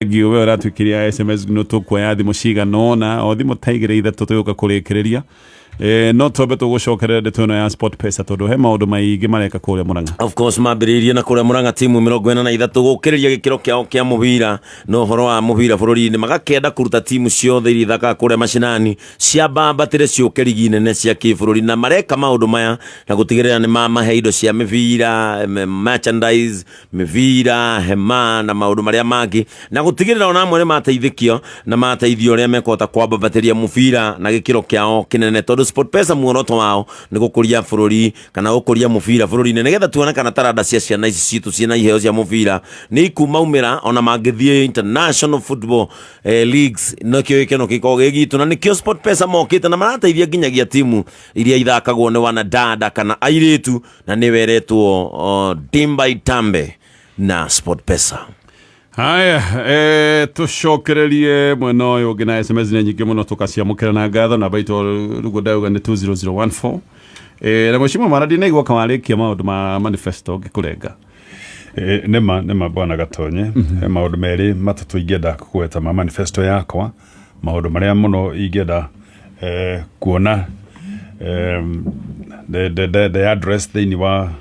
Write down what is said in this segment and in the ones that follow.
Thengiũ we ũratwĩkĩria SMS no tũkuoya thimũ cigana ũna, o thimũ ta igĩrĩ ithatũ tũgũka kũrĩkĩrĩria. No twambe tũgũcokerera ndeto ĩno ya Sport Pesa tondũ he maũndũ maingĩ mareka kũrĩa Mũrang'a. Of course, mambĩrĩirie na kũrĩa Mũrang'a timu 43 gũkĩrĩria gĩkĩro kĩao kĩa mũbira na ũhoro wa mũbira bũrũri-inĩ, magakĩenda kũruta timu ciothe iria ithakaga kũrĩa macinani ciambambatĩre ciũke rigi nene cia kĩbũrũri, na mareka maũndũ maya na gũtigĩrĩra nĩ mamahe indo cia mĩbira, merchandise, mĩbira, hema na maũndũ marĩa mangĩ, na gũtigĩrĩra ona amwe nĩ mateithĩkio na mateithio ũrĩa mekũhota kwambambatĩria mũbira na gĩkĩro kĩao kĩnene, tondũ SportPesa muoroto wao nĩ gũkũria bũrũri kana gũkũria mũbira bũrũri-inĩ, nĩgetha tuone kana taranda cia ciana ici citũ ciĩna iheo cia mũbira nĩ ikumaumĩra ona mangĩthiĩ international football leagues. Nĩkĩo gĩkeno gĩkoragwo gĩ gitũ, na nĩkĩo SportPesa mokĩte na marateithia nginyagia timu iria ithakagwo nĩ wanadada kana airĩtu, na nĩ weretwo Dimba Itambe na SportPesa. Haya, tũcokererie mwena ũyũ ũngĩ na SMS nĩ nyingĩ mũno, tũkaciamũkĩra na ngatho. Namba itũ rũguo ndauga nĩ 20014. Na mheshimiwa Mara, ndinaigua kawarĩkia maũndũ ma manifesto ngĩkũrenga. Nĩma bwana Gatonye, he maũndũ merĩ matatũ ingĩenda kũgweta ma manifesto yakwa, maũndũ marĩa mũno ingĩenda kuona the address thĩinĩ wa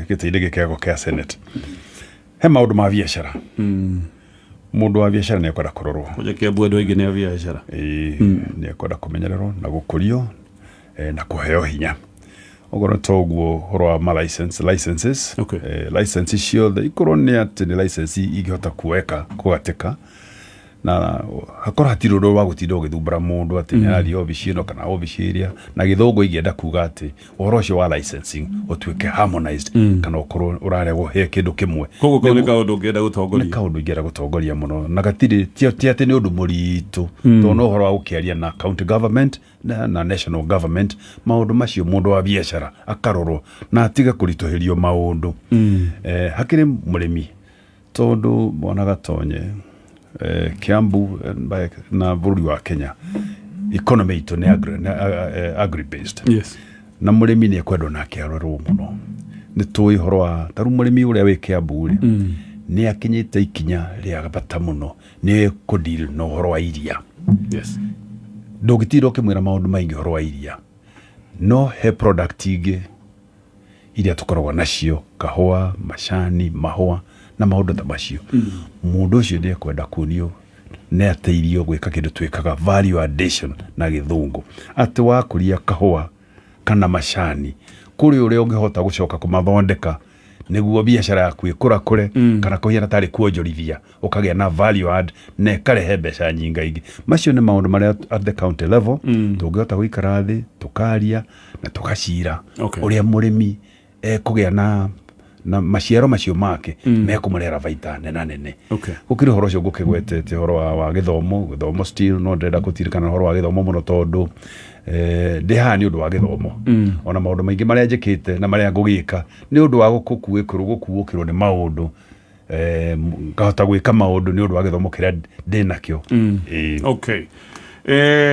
gĩtĩ-inĩ gĩkĩ gĩakwa kĩa Senate. He maũndũ ma biacara. Mũndũ wa biacara nĩ ekwenda kũrorwo. Kũnja Kĩambu andũ aingĩ nĩ a biacara. Ĩĩ, nĩ ekwenda kũmenyererwo na gũkũrio na kũheo hinya. Okorwo to ũguo, ũhoro wa ma license, licenses, license ciothe ikorwo nĩ atĩ nĩ license ingĩhota kuoeka kũgatĩka na hakorwo hatirĩ ũndũ wa gũtinda ũgĩthumbũra mũndũ atĩ nĩ arathiĩ obici ĩno kana obici ĩrĩa. Na gĩthũngũ ingĩenda kuga atĩ ũhoro ũcio wa licensing ũtuĩke harmonized kana ũkorwo ũrarehwo he kĩndũ kĩmwe. Koguo kau nĩ kaũndũ ũngĩenda nĩ gũtongoria. Kaũndũ ingĩenda gũtongoria mũno, na gatirĩ ti atĩ nĩ ũndũ mũritũ, tondũ no ũhoro wa gũkĩaria na county government na national government. Maũndũ macio, mũndũ wa biacara akarorwo na atige kũritũhĩrio maũndũ. Hakĩrĩ mũrĩmi, tondũ mwana Gatonye, Kiambu na bũrũri wa Kenya economy itũ nĩ agri based na mũrĩmi nĩ ekwendwo nake arorwo mũno. Nĩ tũĩ ũhoro wa tarĩu mũrĩmi ũrĩa wĩ Kiambu rĩ, nĩ akinyĩte ikinya rĩa bata mũno nĩ kũdeal na ũhoro wa iria. Ndũngĩtinda ũkĩmwĩra maũndũ maingĩ ũhoro wa iria, no he product ingĩ iria tũkoragwo nacio, kahũa, macani, mahũa na maũndũ ta macio. Mũndũ ũcio nĩ ekwenda kuonio nĩ ateithio gwĩka kĩndũ twĩkaga value addition na gĩthũngũ, atĩ wakũria kahũa kana macani, kũrĩ ũrĩa ũngĩhota gũcoka kũmathondeka nĩguo biacara yaku ĩkũrakũre kana kũhiana tarĩ kuonjorithia, ũkagĩa na value add na ĩkarehe mbeca nyingaingĩ. Macio nĩ maũndũ marĩa at the county level tũngĩhota gũikara thĩ, tũkaria na tũgacira ũrĩa mũrĩmi ekũgĩa na maciaro macio make mekũmũrehera baita nena nene. Gũkĩrĩ ũhoro ũcio ngũkĩgwetete, ũhoro wa gĩthomo. Gĩthomo still no ndĩrenda gũtirikana ũhoro wa gĩthomo mũno, tondũ ndĩ haha nĩ ũndũ wa gĩthomo. Ona maũndũ maingĩ marĩa njĩkĩte na marĩa ngũgĩka nĩ ũndũ wa gũkuũkĩrwo nĩ maũndũ, ngahota gwĩka maũndũ nĩ ũndũ wa gĩthomo kĩrĩa ndĩ nakĩo. Ĩĩ. Okay.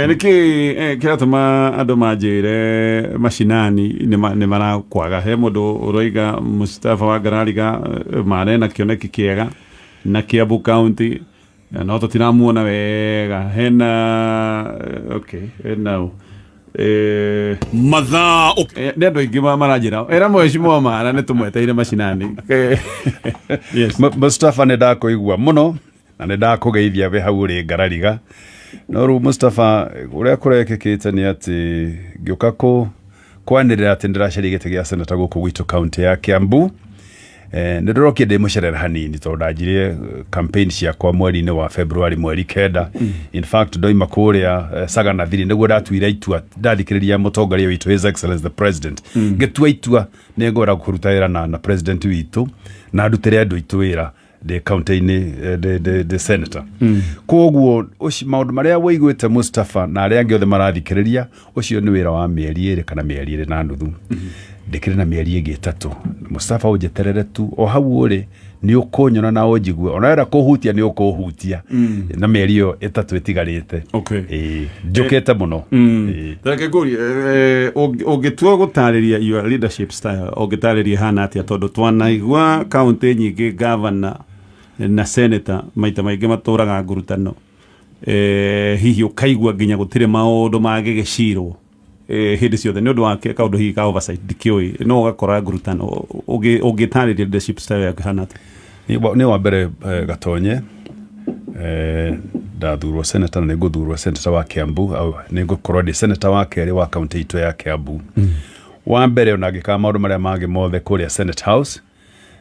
Nĩkĩ kĩratũma andũ manjĩre macinani nĩ marakwaga? He mũndũ ũroiga Mustafa wa Ngarariga marena kĩoneki kĩega na Kiambu County, no tũtiramuona wega. Hena okay, hena ũ? Mathaa Nĩ andũ aingĩ maranjĩra ĩra mheshimiwa Mara nĩ tũmweteire macinani. Yes. Mustafa, nĩ ndakũigua mũno na nĩ ndakũgeithia wĩ hau ũrĩ Ngarariga. No rĩu Mustafa, ũrĩa kũrekĩkĩte nĩ atĩ ngĩũka kũ kwanĩrĩra atĩ ndĩracaria gĩtĩ gĩa seneta gũkũ gwitũ kaunti ya Kiambu, nĩ ndĩrokire ndĩ mũcerere hanini, tondũ ndanjirie campaign ciakwa mweri-inĩ wa February mweri 9. In fact, ndoima kũrĩa Sagana Thiri nĩguo ndatuire itua, ndathikĩrĩria mũtongoria witũ, His Excellency the President, ngĩtua itua nĩ ngwenda kũruta wĩra na president witũ na ndutĩre andũ aitũ wĩra ndĩ kaunti-inĩ, ndĩ senator. Koguo maũndũ marĩa wĩiguĩte Mustafa na arĩa angĩ othe marathikĩrĩria, ũcio nĩ wĩra wa mĩeri 2 kana mĩeri 2.5. Ndĩkĩrĩ na mĩeri ĩngĩ 3. Mustafa, ũnjeterere tu o hau ũrĩ, nĩ ũkũnyona na ũnjigue. Ona wenda kũhutia nĩ ũkũhutia na mĩeri ĩyo 3 ĩtigarĩte. Ĩĩ, njũkĩte mũno. Ĩĩ. Reke ngũrie, ũngĩtua gũtarĩria your leadership style, ũngĩtarĩria hana atĩa? Tondũ twanaigua kaunti nyingĩ gavana Na senator maita maingĩ matũraga ngurutano, hihi ũkaigua nginya gũtirĩ maũndũ mangĩgĩcirwo hĩndĩ ciothe nĩ ũndũ wa kaũndũ hihi ka oversight, ndikĩũĩ, no ũgakora ngurutano. Ũngĩtarĩria leadership style yaku ĩhana atĩa? Nĩ wa mbere, Gatonye, ndathurwo senator na nĩ ngũthurwo senator wa Kiambu au nĩ ngũkorwo ndĩ senator wa kerĩ wa kaunti itũ ya Kiambu. Wa mbere, ona ngĩkaga maũndũ marĩa mangĩ mothe kũrĩa Senate House,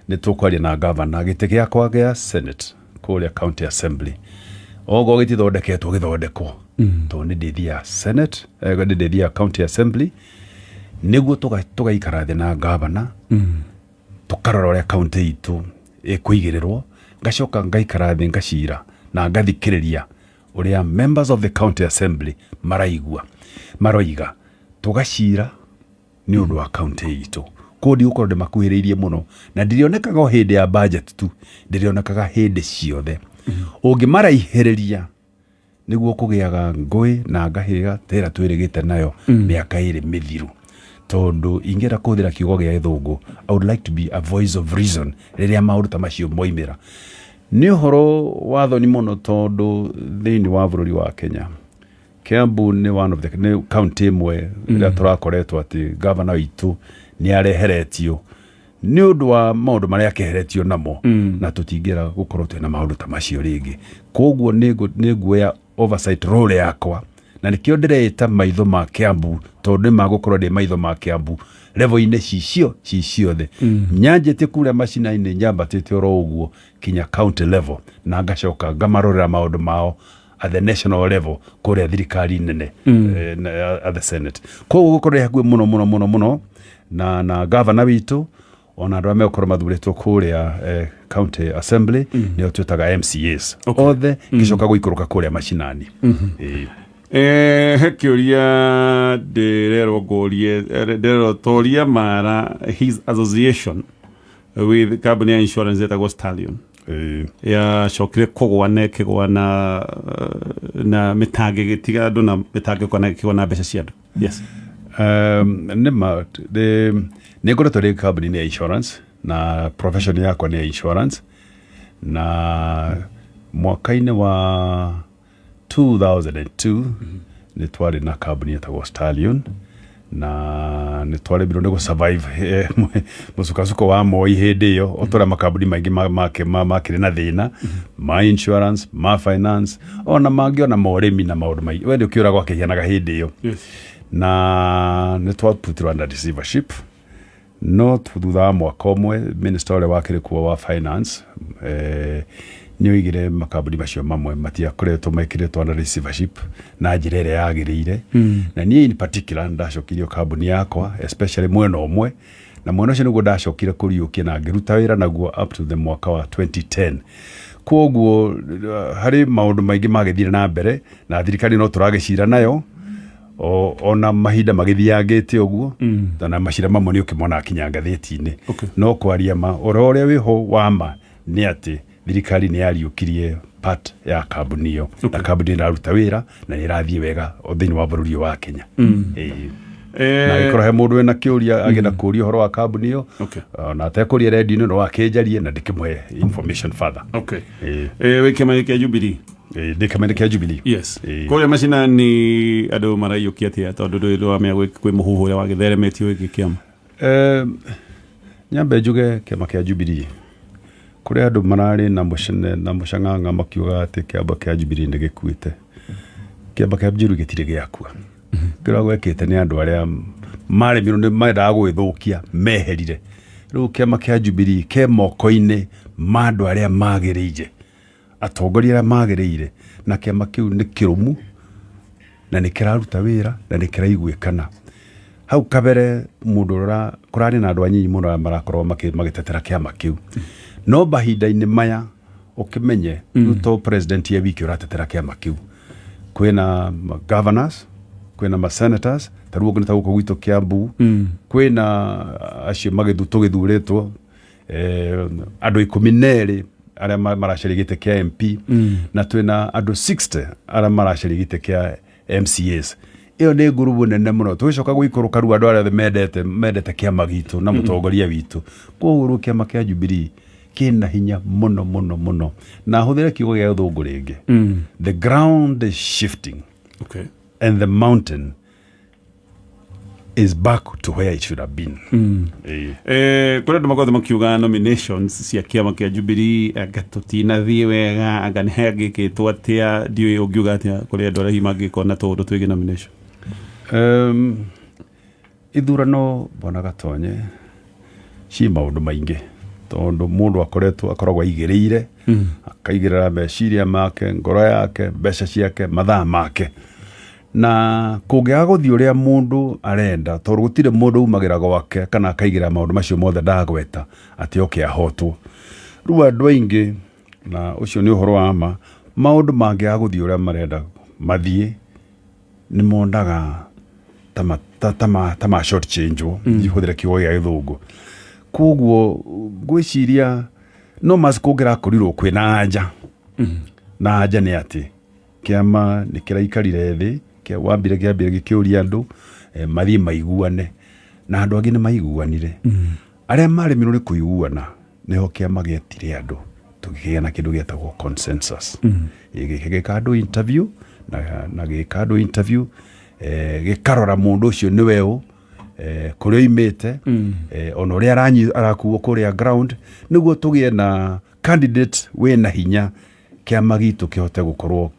nĩ tũkwaria na governor. Gĩtĩ gĩakwa gĩa Senate kũrĩa County Assembly ogo gĩtithondeketwo, gĩthondekwo, tondũ nĩ ndĩthiaga Senate, nĩ ndĩthiaga County Assembly nĩguo tũgaikara thĩ na governor, tũkarora ũrĩa kaunti itũ ĩkũigĩrĩrwo. Ngacoka ngaikara thĩ, ngacira na ngathikĩrĩria ũrĩa members of the county assembly maraigua, maroiga, tũgacira nĩ ũndũ wa kaunti itũ. Koguo ndigũkorwo ndĩmakuhĩrĩirie mũno na ndirionekaga o hĩndĩ ya budget tu, ndĩrionekaga hĩndĩ ciothe. Ũngĩmaraihĩrĩria nĩguo kũgĩaga ngũĩ na ngahĩga ta ĩrĩa twĩrĩgĩte nayo mĩaka 2 mĩthiru, tondũ ingĩenda kũhũthĩra kiugo gĩa gĩthũngũ, I would like to be a voice of reason rĩrĩa maũndũ ta macio moimĩra. Nĩ ũhoro wa thoni mũno, tondũ thĩinĩ wa bũrũri wa Kenya, Kiambu nĩ one of the nĩ county ĩmwe ĩrĩa tũrakoretwo atĩ gavana witũ nĩ areheretio nĩ ũndũ wa maũndũ marĩa akeheretio namo, na tũtingĩra gũkorwo twĩna maũndũ ta macio rĩngĩ. Koguo nĩ nguoya oversight role yakwa, na nĩkĩo ndĩreĩta maitho ma Kiambu, tondũ nĩ magũkorwo ndĩ maitho ma Kiambu level-inĩ cicio ci ciothe, nyanjĩtie kũrĩa macina-inĩ, nyambatĩte oro ũguo kinya county level, na ngacoka ngamarorera maũndũ mao at the national level kũrĩa thirikari nene, at the Senate. Koguo gũkorwo hakuhĩ mũno mũno mũno mũno na gavana witũ, ona andũ arĩa megũkorwo mathurĩtwo kũrĩa county assembly, nĩo twĩtaga MCAs, othe, ngĩcoka gũikũrũka kũrĩa macinani. Ĩĩ. He kĩũria ndĩrerwo ngũrie, ndĩrerwo toria Mara his association with kambuni ya insurance ĩtagwo Stallion yacokire kũgwa na ĩkĩgwa na mĩtangĩ gĩtiga andũ na mĩtangĩko na ĩkĩgwa na mbeca cia andũ, yes. Nĩ ma nĩ ngoretwo ndĩ kambuni-inĩ ya insurance, na profession yakwa nĩ ya insurance, na mwaka-inĩ wa 2002 nĩ twarĩ na kambuni ĩtagwo Stallion, na nĩ twaremirwo nĩ gũ-survive mũcukacuko wa Moi hĩndĩ ĩyo, o ta ũrĩa makambuni maingĩ makĩrĩ na thĩna ma insurance, ma finance, ona mangĩ, ona ma ũrĩmi na maũndũ maingĩ. We nĩ ũkĩũragwo akĩhianaga hĩndĩ ĩyo. Na nĩ twaputirwo under receivership, no thutha wa mwaka ũmwe, minister ũrĩa wakĩrĩ kuo wa finance nĩ oigire makambuni macio mamwe matiakoretwo mekĩrĩtwo under receivership na njĩra ĩrĩa yagĩrĩire, na niĩ in particular ndacokirio kambuni yakwa, especially mwena ũmwe, na mwena ũcio nĩguo ndacokire kũriũkia na ngĩruta wĩra naguo up to the mwaka wa 2010. Koguo harĩ maũndũ maingĩ magĩthire na mbere na thirikari no tũragĩcira nayo ona mahinda magĩthiangĩte ũguo, na macira mamwe nĩ ũkĩmona akinya ngathĩti-inĩ. No kwaria ma, ũhoro ũrĩa wĩho wa ma nĩ atĩ thirikari nĩ yariũkirie part ya kambuni ĩyo, na kambuni ĩraruta wĩra na nĩ ĩrathiĩ wega o thĩinĩ wa bũrũri ũyũ wa Kenya. Ĩĩ. Na angĩkorwo he mũndũ wĩna kĩũria agĩenda kũũria ũhoro wa kambuni ĩyo, ona atekũria redio-inĩ, no akĩnjarie na ndĩkĩmũhe information further. Ĩĩ. Wĩ kĩama kĩa Jubilee? Ĩĩ, ndĩ kĩama kĩa Jubilee. Yes. Ĩĩ. Kũrĩa macinani andũ maraiyũkia atĩa, tondũ ndũĩ ndũramenya kwĩ mũhuhu ũrĩa wagĩtheremetio wĩgiĩ kĩama? Nyambe njuge kĩama kĩa Jubilee, kũrĩ andũ mararĩ na mũcene na mũcang'ang'a makiuga atĩ kĩama kĩa Jubilee nĩ gĩkuĩte. Kĩama kĩa Jubilee gĩtirĩ gĩakua. Kĩrĩa gwekĩte nĩ andũ arĩa maremirwo nĩ mendaga gwĩthũkia meherire. Rĩu kĩama kĩa Jubilee ke moko-inĩ ma andũ arĩa magĩrĩire, atongoria arĩa magĩrĩire, na kĩama kĩu nĩ kĩrũmu na nĩ kĩraruta wĩra na nĩ kĩraiguĩkana. Hau kabere mũndũ ũrĩa kũrarĩ na andũ anyinyi mũno arĩa marakorwo magĩtetera kĩama kĩu, no mahinda-inĩ maya ũkĩmenye rĩu to president ye wiki ũratetera kĩama kĩu, kwĩna governors, kwĩna ma senators, ta rĩu ũngĩ nĩ ta gũkũ gwitũ Kiambu kwĩna acio tũgĩthurĩtwo, andũ 12 arĩa maracaria gĩtĩ kĩa MP, na twĩna andũ 60 arĩa maracaria gĩtĩ kĩa MCAs. Ĩyo nĩ ngurubu nene mũno. Tũgĩcoka gũikũrũka rĩu andũ arĩa othe mendete kĩama gitũ na mũtongoria witũ. Koguo rĩu kĩama kĩa Jubilee Kĩna hinya mũno mũno mũno, na hũthĩre kiugo gĩa gĩthũngũ rĩngĩ, the ground is shifting and the mountain is back to where it should have been. Ĩĩ. Kũrĩ andũ makoretwo makiuga nominations cia kĩama kĩa Jubilee anga tũtinathiĩ wega, anga nĩ hangĩkĩtwo atĩa. Ndiũĩ ũngiuga atĩa kũrĩ andũ arĩa hihi mangĩkona tũũndũ twĩgiĩ nomination. Ithurano, bwana Gatonye, ci maũndũ maingĩ, tondũ mũndũ akoretwo akoragwo aigĩrĩire, akaigĩrĩra meciria make, ngoro yake, mbeca ciake, mathaa make, na kũngĩaga gũthiĩ ũrĩa mũndũ arenda, tondũ gũtirĩ mũndũ umagĩra gwake kana akaigĩrĩra maũndũ macio mothe ndagweta atĩ oke ahotwo. Rĩu andũ aingĩ, na ũcio nĩ ũhoro wa ma, maũndũ mangĩaga gũthiĩ ũrĩa marenda mathiĩ, nĩ monaga ta ma short change wo, hũthĩre kiugo gĩa gĩthũngũ. Koguo ngwĩciria no mas kũngĩrakorirwo kwĩna anja, na anja nĩ atĩ kĩama nĩ kĩraikarire thĩ, wambire kĩambire gĩkĩũria andũ mathiĩ maiguane, na andũ angĩ nĩ maiguanire. Arĩa maremirwo nĩ kũiguana, nĩho kĩama gĩetire andũ, tũkĩgĩa na kĩndũ gĩetagwo consensus. Gĩgĩka andũ interview na gĩka andũ interview, gĩkarora mũndũ ũcio nĩwe ũ, kũrĩa oimĩte, ona ũrĩa arakuo kũrĩa ground, nĩguo tũgĩe na candidate wĩna hinya, kĩama gitũ kĩhote gũkorwo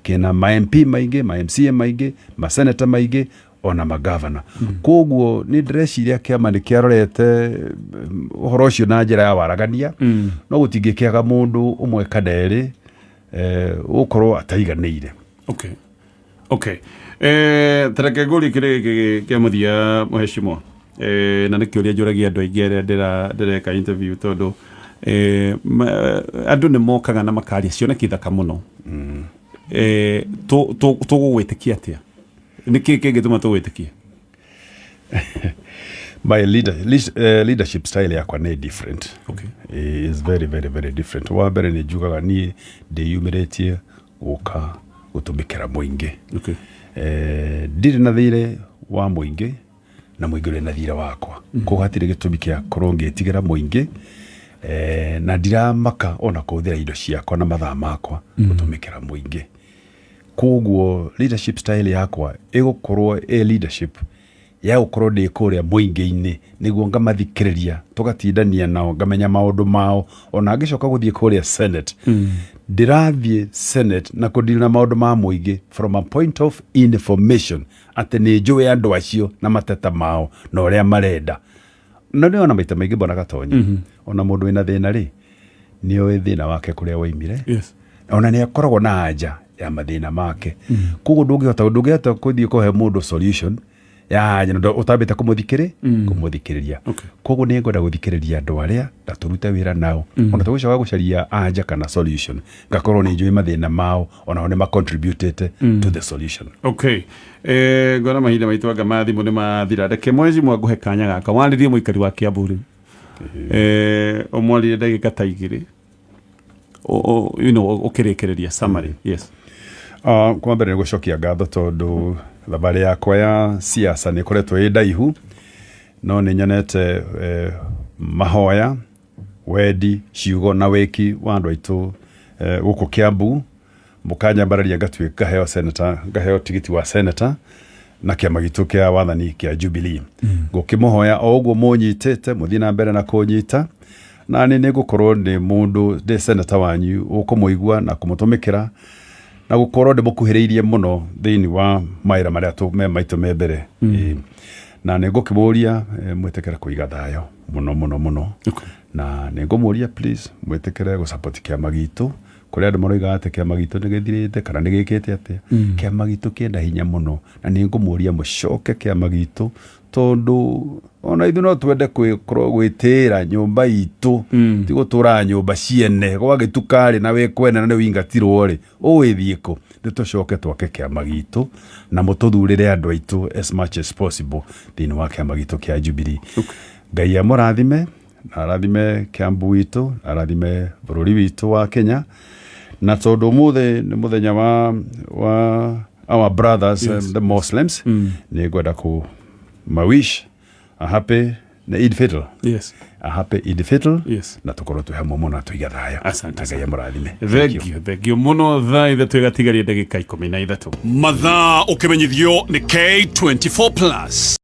kĩna ma MP maingĩ, ma MCA maingĩ, ma senator maingĩ, ona magavana. Koguo nĩ ndĩreciria kĩama nĩ kĩarorete ũhoro ũcio na njĩra ya waragania, no gũtingĩkĩaga mũndũ ũmwe kana erĩ ũgũkorwo ataiganĩire. Okay, tareke ngũrie kĩrĩa gĩkĩ kĩa mũthia, mũhecimwa, na nĩ kĩũria njũragia andũ aingĩ arĩa ndĩreka interview, tondũ andũ nĩ mokaga na makaria cioneki thaka mũno. Tũgũgwĩtĩkia atĩa? Nĩ kĩĩ kĩngĩtũma tũgwĩtĩkie? My leadership style yakwa nĩ different. Is very very very different. Wa mbere, nĩ njugaga niĩ ndĩyumĩrĩtie gũka gũtũmĩkĩra mũingĩ. Ndirĩ na thirĩ wa mũingĩ na mũingĩ ũrĩ na thirĩ wakwa, koguo hatirĩ gĩtũmi kĩa korwo ngĩtigĩra mũingĩ, na ndiramaka ona kũhũthĩra indo ciakwa na mathaa makwa gũtũmĩkĩra mũingĩ. Koguo leadership style yakwa ĩgũkorwo ĩ leadership ya gũkorwo ndĩ kũrĩa mũingĩ-inĩ, nĩguo ngamathikĩrĩria, tũgatindania nao, ngamenya maũndũ mao. Ona ngĩcoka gũthiĩ kũrĩa Senate, ndĩrathiĩ Senate na kũdeal na maũndũ ma mũingĩ from a point of information, atĩ nĩ njũĩ andũ acio na mateta mao na ũrĩa marenda. Na nĩ ona maita maingĩ, mbona Gatonye, ona mũndũ wĩna thĩna rĩ, nĩ oĩ thĩna wake kũrĩa waimire, ona nĩ akoragwo na anja ya mathĩna make. Koguo ndũngĩhota kũthiĩ kũhe mũndũ solution ya anja na ũtambĩte kũmũthikĩrĩria. Koguo nĩ ngwenda gũthikĩrĩria andũ arĩa na tũrute wĩra nao. Ona tũgũcoka gũcaria anja kana solution, ngakorwo nĩ njũĩ mathĩna mao, onao nĩ macontributĩte to the solution. Okay, ngona mahinda maitũ anga ma thimũ nĩ mathira. Reke mwezi mwa ngũhe kanya gaka warĩrie mũikari wa Kiambu rĩu, ũmwarĩrie ndagĩka ta 2, ũkĩrĩkĩrĩria summary, yes. Kwa mbere nĩ gũcokia ngatho, tondũ thabarĩ yakwa ya siasa nĩ ĩkoretwo ĩ ndaihu, no nĩ nyonete mahoya, wendi, ciugo na wĩki wa andũ aitũ gũkũ Kiambu, mũkanyambararia ngatuĩka ngaheo senator, ngaheo tigiti wa senator na kĩama gitũ kĩa wathani kĩa Jubilee. Ngũkĩmũhoya o ũguo mũnyitĩte, mũthiĩ na mbere na kũnyita, na nĩ nĩngũkorwo ndĩ mũndũ ndĩ senator wanyu ũkũmũigua na kũmũtũmĩkĩra na gũkorwo ndĩmũkuhĩrĩirie mũno thĩinĩ wa mawĩra marĩa me maitũ me mbere. Ĩĩ. Na nĩ ngũkĩmũria mwĩtĩkĩre kũiga thayũ mũno mũno mũno, na nĩ ngũmũria please mwĩtĩkĩre gũsupport kĩama gitũ. Kũrĩ andũ maroiga atĩ kĩama gitũ nĩ gĩthirĩte kana nĩ gĩkĩte atĩa. Kĩama gitũ kĩenda hinya mũno, na nĩ ngũmũria mũcoke kĩama gitũ, tondũ ona ithuĩ no twende kwĩkorwo gwĩtĩĩra nyũmba itũ, ti gũtũraga nyũmba ciene gwagĩtuka-rĩ, na wĩ kwene na nĩ wingatirwo rĩ, ũgĩthiĩ kũ? Nĩ tũcoke twake kĩama gitũ na mũtũthurĩre andũ aitũ as much as possible thĩinĩ wa kĩama gitũ kĩa Jubilee. Ngai amũrathime na arathime Kiambu witũ, na arathime bũrũri witũ wa Kenya. Na tondũ ũmũthĩ nĩ mũthenya wa our brothers, the Muslims, nĩ ngwenda kũ mawish a happy Nĩ Eid Fitr. Yes. A happy Eid Fitr. Yes. Na tũkorwo twĩ hamwe mũno na tũiga thayũ. Asante Na Ngai sana. amũrathime. Thank you. Thengio, thengio mũno. Thaa 3 ĩgatigaria ndagĩka 13. Mathaa ũkĩmenyithio nĩ K24 Plus.